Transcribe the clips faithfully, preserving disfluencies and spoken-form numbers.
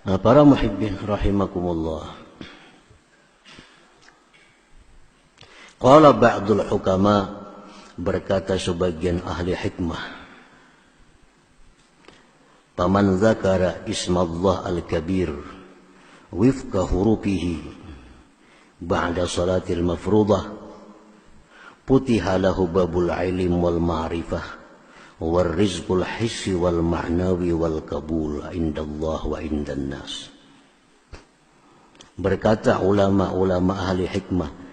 Nah, para muhibbin rahimakumullah. Qala ba'dul hukama, berkata sebagian ahli hikmah, "Paman zakara ismallah al-kabir wifqa hurufihi ba'da salatil mafruḍah, futiha lahu babul ilm wal ma'rifah, war rizqul hissi wal ma'nawi wal qabul indallah wa indan nas." Berkata ulama-ulama ahli hikmah,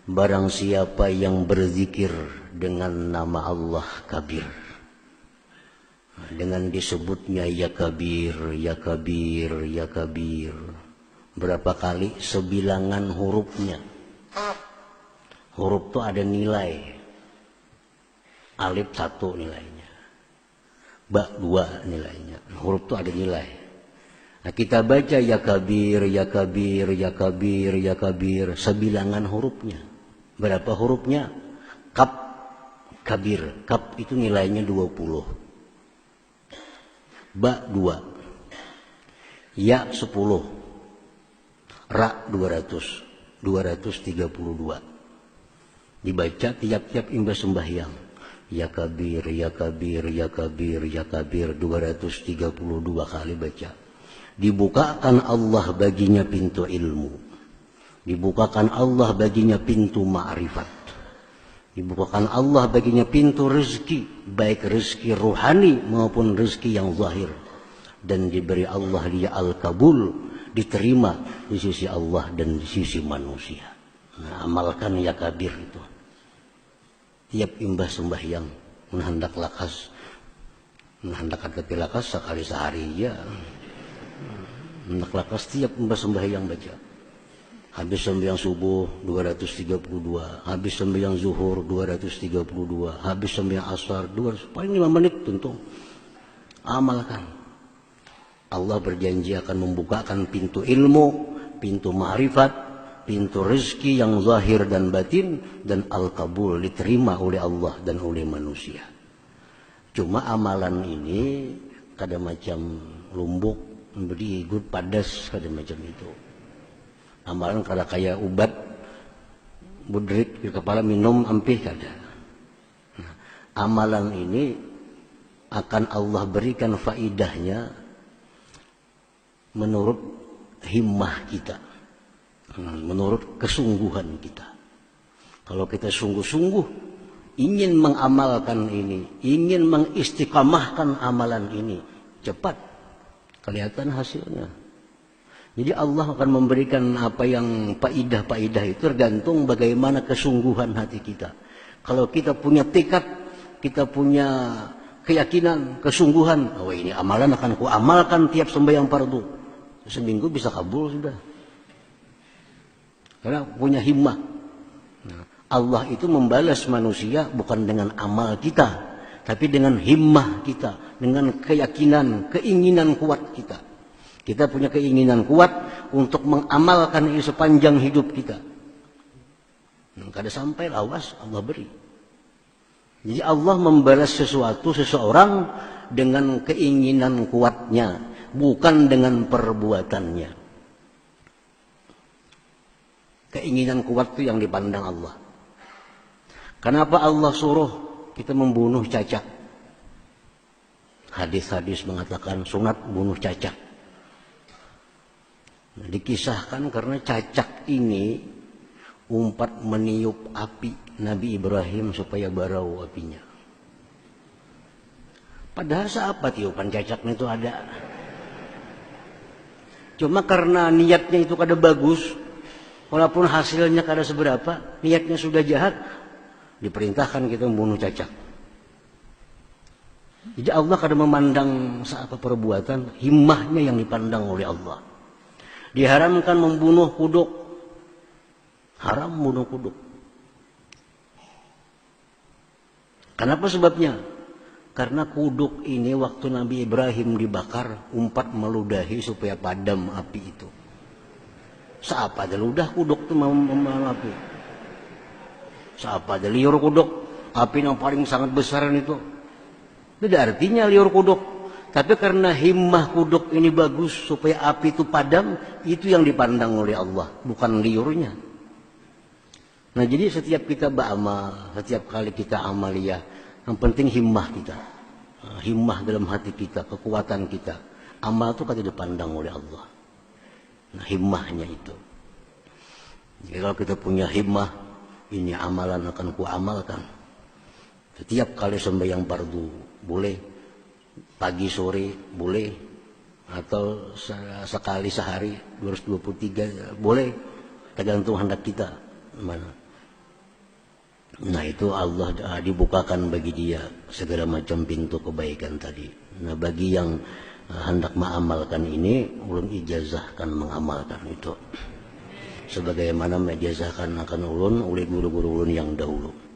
barang siapa yang berzikir dengan nama Allah Kabir, dengan disebutnya "Ya Kabir, Ya Kabir, Ya Kabir", berapa kali? Sebilangan hurufnya. Huruf tu ada nilai. Alif satu nilainya, ba dua nilainya. Huruf tu ada nilai. Nah, kita baca "Ya Kabir, Ya Kabir, Ya Kabir, Ya Kabir", sebilangan hurufnya. Berapa hurufnya? Kap, Kabir. Kap itu nilainya dua puluh. Ba dua. Ya sepuluh. Ra dua ratus. Dua ratus tiga puluh dua. Dibaca tiap-tiap imbah sembahyang. "Ya Kabir, Ya Kabir, Ya Kabir, Ya Kabir", dua ratus tiga puluh dua kali baca. Dibukakan Allah baginya pintu ilmu. Dibukakan Allah baginya pintu ma'rifat. Dibukakan Allah baginya pintu rezeki, baik rezeki rohani maupun rezeki yang zahir. Dan diberi Allah dia al-kabul, diterima di sisi Allah dan di sisi manusia. Nah, amalkan "Ya Kabir" itu. Tiap imbah sembahyang, mun handak lakas, mun handak kada tapi lakas, sakali sehari ja. Handak lakas, tiap imbah sembahyang baca. Habis sembahyang subuh, dua ratus tiga puluh dua. Habis sembahyang zuhur, dua ratus tiga puluh dua. Habis sembahyang asar, dua ratus, paling lima menit tuntung. Amalkan. Allah berjanji akan membukakan pintu ilmu, pintu ma'rifat, pintu rezeki yang zahir dan batin, dan al-kabul, diterima oleh Allah dan oleh manusia. Cuma amalan ini kada macam lumbuk, beri igut padas, kada macam itu. Amalan kada kaya ubat, budrik di kepala, minum, ampih, kada. Nah, amalan ini akan Allah berikan faidahnya menurut himmah kita, menurut kesungguhan kita. Kalau kita sungguh-sungguh ingin mengamalkan ini, ingin mengistiqamahkan amalan ini, cepat kelihatan hasilnya. Jadi Allah akan memberikan apa yang paidah-paidah itu tergantung bagaimana kesungguhan hati kita. Kalau kita punya tekad, kita punya keyakinan, kesungguhan, "Oh, ini amalan akan ku amalkan tiap sembahyang fardu." Seminggu bisa kabul sudah. Karena punya himmah. Nah, Allah itu membalas manusia bukan dengan amal kita, tapi dengan himmah kita, dengan keyakinan, keinginan kuat kita. Kita punya keinginan kuat untuk mengamalkan ini sepanjang hidup kita. Nah, kada sampai lawas Allah beri. Jadi Allah membalas sesuatu, seseorang, dengan keinginan kuatnya, bukan dengan perbuatannya. Keinginan kuat itu yang dipandang Allah. Kenapa Allah suruh kita membunuh cacak? Hadis-hadis mengatakan sunat bunuh cacak. Nah, dikisahkan karena cacak ini umpat meniup api Nabi Ibrahim supaya barau apinya. Padahal siapa tiupan cacak itu ada. Cuma karena niatnya itu kada bagus, walaupun hasilnya kada seberapa, niatnya sudah jahat, diperintahkan kita membunuh cacak. Jadi Allah kada memandang seapa perbuatan, himmahnya yang dipandang oleh Allah. Diharamkan membunuh kuduk. Haram bunuh kuduk. Kenapa sebabnya? Karena kuduk ini waktu Nabi Ibrahim dibakar, umpat meludahi supaya padam api itu. Siapa ada ludah kuduk tu mem-, mem-, api? Siapa ada liur kuduk? Api yang paling sangat besaran itu. Ada artinya liur kuduk. Tapi karena himmah kuduk ini bagus supaya api itu padam, itu yang dipandang oleh Allah, bukan liurnya. Nah, jadi setiap kita beramal, setiap kali kita amaliah, yang penting himmah kita. Nah, himmah dalam hati kita, kekuatan kita. Amal itu kada dipandang oleh Allah. Nah, himmahnya itu. Jadi kalau kita punya himmah, ini amalan akan kuamalkan. Setiap kali sembahyang fardu boleh, pagi sore boleh, atau se- sekali sehari dua ratus dua puluh tiga boleh, tergantung hendak kita mana. Nah, itu Allah, eh, dibukakan bagi dia segala macam pintu kebaikan tadi. Nah, bagi yang, eh, hendak mengamalkan ini, ulun ijazahkan mengamalkan itu sebagaimana diijazahkan akan ulun oleh guru-guru ulun yang dahulu.